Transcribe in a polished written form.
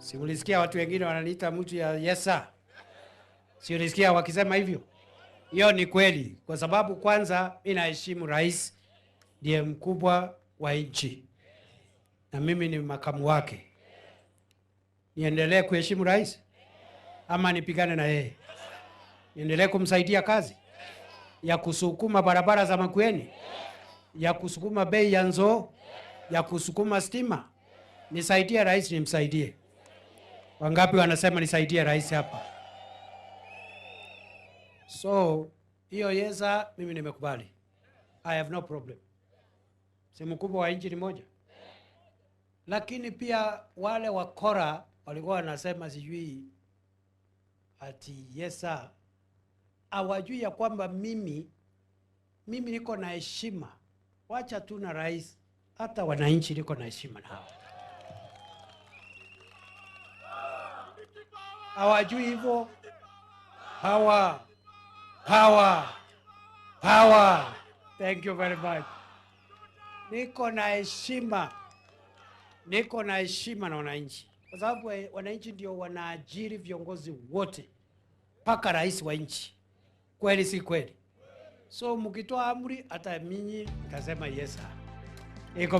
Si ulisikia watu wengine wananiita mtu ya yes sir? Si ulisikia wakisema hivyo? Hiyo ni kweli, kwa sababu kwanza mimi naheshimu rais, ndiye mkubwa wa nchi na mimi ni makamu wake. Niendelee kuheshimu rais ama nipigane na yeye? Niendelee kumsaidia kazi ya kusukuma barabara za Makueni, ya kusukuma bei ya nzoo, ya kusukuma stima? Nisaidie rais, nimsaidie. Wangapi wanasema nisaidie rais hapa? So hiyo yes sir, mimi nimekubali. I have no problem. Si mkubwa wa nchi ni moja. Lakini pia wale wakora walikuwa wanasema sijui ati yes sir, hawajui ya kwamba mimi niko na heshima. Wacha tu na rais, hata wananchi niko na heshima nao. Hawajui hivyo. Power, power, power. Thank you very much. Niko na heshima, niko na heshima na wananchi, kwa sababu wananchi ndio wanaajiri viongozi wote mpaka rais wa nchi. Kweli si kweli? So mkitoa amri, hata mimi nitasema yes sir. Iko